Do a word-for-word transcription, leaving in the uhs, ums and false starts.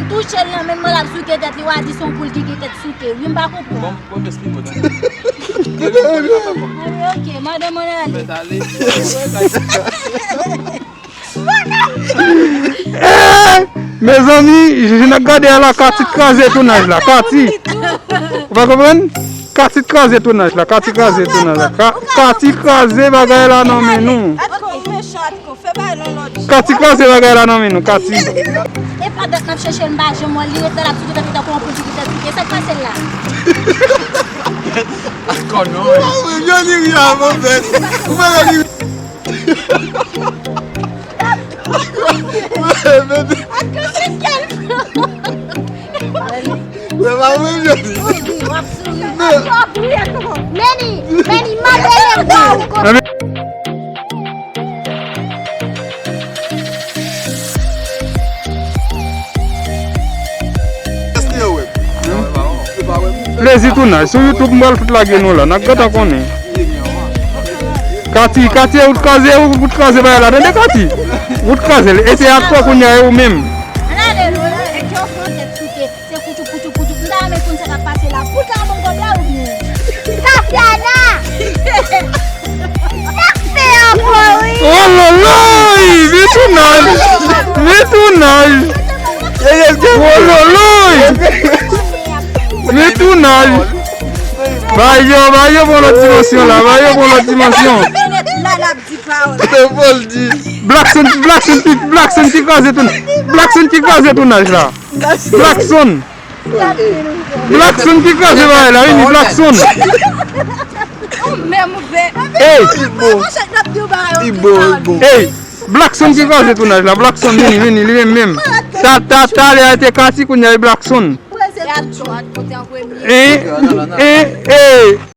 Touche l nan men l, l ap souke tèt li, w a di se yon poul ki gen tèt souke. Wi, m pa konprann. Bon, bon, bes li bon. Anben, ok, madanm mwen ale. Mèt ale. Eh, mezanmi, jan n ap gade a la, Katy t kraze tounaj la. Katy. Ou pa konprann? Katy t kraze tounaj la. Katy kraze tounaj la. Ka- Katy kraze bagay la nan men nou. Atko, mechan, Atko, fè bagay nan lòd. Katy kraze bagay la nan men nou, Katy. E pa dat n ap chèche l, m pa janm wè l, li ret la, l ap souke tèt li tankou yon poul ki gen tèt souke. Sa k pase l la? Atko non. Yo li ri avan fèt. Ou pa li ri. Atko, se kèl. Mwen pa menm yo di. Meni, Meni, m ap rele vwa ou. Plezi tounaj. Sou YouTube, m pral fout lage nou la. N ap gentan konnen. Katy, Katy, ou t kraze, ou t kraze bagay la. Tande, Katy. Ou t kraze l. E se ak kò kounye a, e ou menm. Ann ale, non, non, e ke w pran tèt souke. Se koutchoup, koutchoup, koutchoup. M ta renmen konn sa k ap pase la. Poul ka ban m kòb la oubyen? Tatiana! Sa k fè ankò, wi? Oh là là! Metounaj! Metounaj! Oh là là! Metounaj! Ba yo, ba yo pran lòt dimansyon la, ba yo pran lòt dimansyon. La, l ap di pawòl. Fò l di. Blackson, Blackson ki, Blackson ki kraze toun-, Blackson ki kraze tounaj la. Blackson. Blackson ki kraze bagay la, vini, Blackson. Ou menm ou fè. Ey! Li bon. Li bon, li bon. Ey! Blackson ki kraze tounaj la, Blackson vini, vini, li menm menm. Ta, ta, talè a te Katy, kounye a e Blackson. E, e, e.